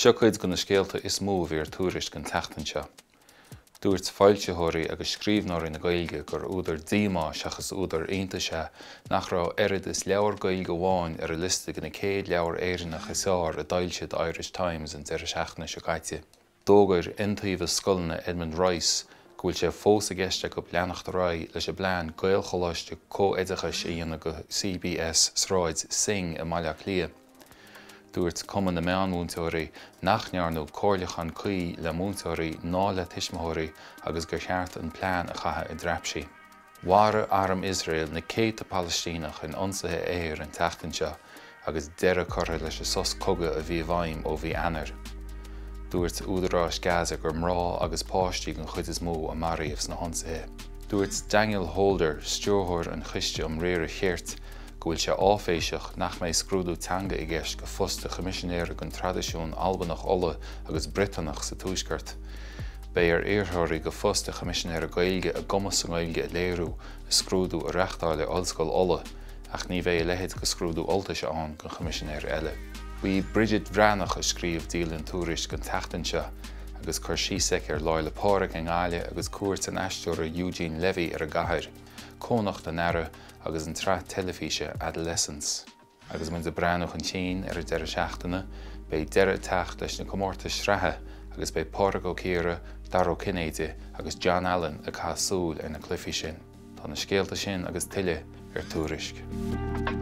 Seo cuid de na scéalta is mó a bhí ar Tuairisc an tseachtain seo. Dúirt foilsitheoirí agus scríbhneoirí na Gaeilge gur údar díomá seachas údar iontais é nach raibh oiread is leabhar Gaeilge amháin ar an liosta de na 100 leabhar Éireannach is fearr a d'fhoilsigh The Irish Times an deireadh seachtaine seo caite. D'fhógair Iontaobhas Scoileanna Edmund Rice go bhfuil sé fós i gceist acu leanacht ar aghaidh leis an bplean Gaelcholáiste comhoideachais a dhéanamh de CBS Sráid Synge i mBaile Átha Cliath. Dúirt Cumann na Meánmhúinteoirí nach ndearnadh comhairliúchán cuí le múinteoirí ná le tuismitheoirí agus gur cheart an plean a chaitheamh i dtraipsí. Mharaigh arm Iosrael na céadta Palaistíneach in ionsaithe aeir an tseachtain seo agus deireadh curtha leis an sos cogaidh a bhí i bhfeidhm ó mhí Eanáir. Dúirt údaráis Gaza gur mná agus páistí den chuid is mó a maraíodh sna hionsaithe. Dúirt Daniel Holder, stiúrthóir an Choiste um Riaradh Chirt, go bhfuil sé áiféiseach nach mbeidh scrúdú teanga i gceist do phost an Choimisinéara don traidisiún Albanach Uladh agus Briotanach sa Tuaisceart. Beidh ar iarrthóirí do phost an Choimisinéara Gaeilge a gcumas sa nGaeilge a léiriú i scrúdú a reáchtáilfidh Ollscoil Uladh, ach ní bheidh a leithéid de scrúdú Ultaise ann don Choimisinéir eile. Ba í Bridget Bhreathnach a scríobh dialann Tuairisc an tseachtain seo agus cur síos aici ar Lá 'le Pádraig i nGaillimh agus cuairt an aisteora Eugene Levy ar an gcathair. Cónocht an Earraigh agus an tsraith teilifíse Adolescence. Agus muid ag breathnú chun cinn ar an deireadh seachtaine, beidh deireadh ag teacht leis na comórtais sraithe agus beidh Pádraig Ó Ciardha, Dara Ó Cinnéide agus John Allen ag caitheamh súil ar na cluichí sin. Tá na scéalta sin agus tuilleadh ar Tuairisc.